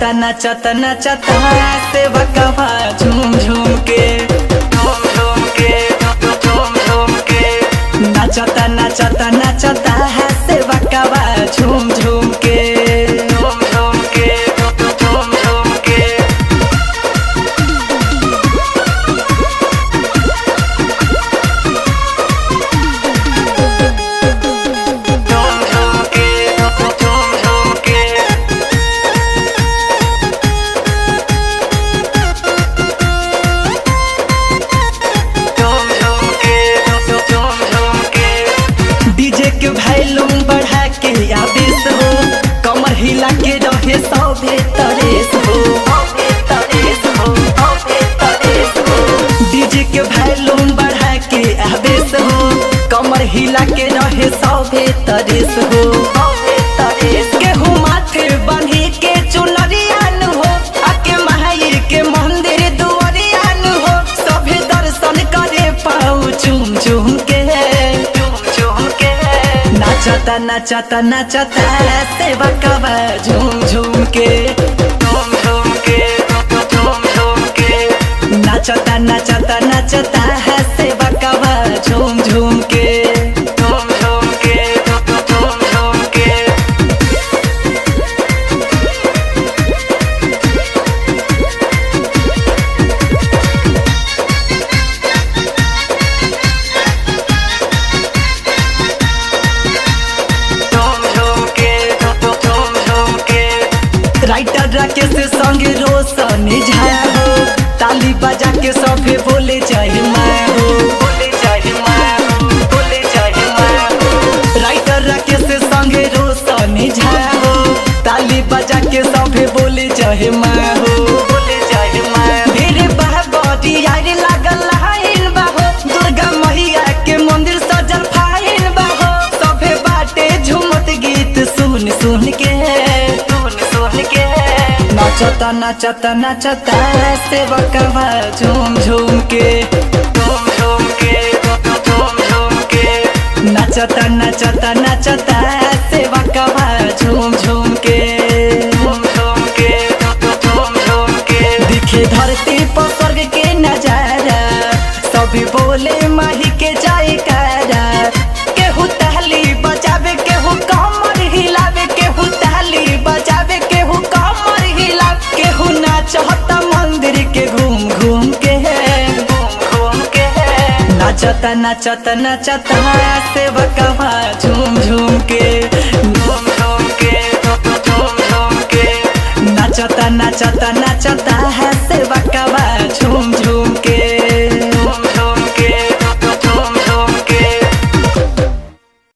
नाचता नाचता नाचता सेवकवा झूम झूम के, झूम झूम के, झूम झूम के। नाचता नाचता नाचता है सेवकवा झूम झूम के, झूम झूम के, झूम झूम के। झूम झूम के, झूम झूम के। झूम झूम के, झूम झूम के। डीजे के वॉल्यूम बढ़ा के आवेश हो, कमर हिला के रहे सभे तरेस हो, तरेस हो, तरेस हो। डीजे के वॉल्यूम बढ़ा के आवेश हो, कमर हिला के रहे सभे तरेस हो, तरेस। केहू माथे बांधी के चुनरियान हो, आके माई के मंदिर दुआरियान हो, सभे दर्शन करे पाऊ चूम चूम के, चूम चूम के। नाचता नाचता नाचता सेवकवा झूम झूम के, झूम झूम के, झूम झूम के। नाचता नाचता नाचता है सेवकवा झूम झूम के, झूम झूम के, झूम झूम के। झूम झूम के, झूम झूम के। राइटर राकेश संग रोशन झा हो, ताली बजा के सभे बोले जय मां हो, बोले जय मां हो, बोले जय मां हो। राइटर राकेश संग रोशन झा हो, ताली बजा के सभे बोले जय मां हो, बोले जय मां। भीड़ बा यार लागल लाइन बाहो, दुर्गा मैया के मंदिर सजल फाइन बाहो, सभे बाटे झूमत गीत सुन सुन के, सुन सुन के। नाचता नाचता नाचता सेवकवा झूम झूम के, झूम झूम के, झूम झूम के। नाचता नाचता नाचता सेवकवा झूम झूम के, झूम झूम के, झूम झूम के। दिखे धरती पर स्वर्ग के नजारा, सभी बोले माही के जयकारा। केहू ताली बजावे केहू कमर हिलावे, केहू ताली बजावे केहू कमर हिलावे, केहू नाचता मंदिर के घूम घूम के, घूम घूम के। नाचता नाचता नाचता सेवकवा झूम झूम के, झूम झूम के, झूम झूम के। नाचता नाचता नाचता है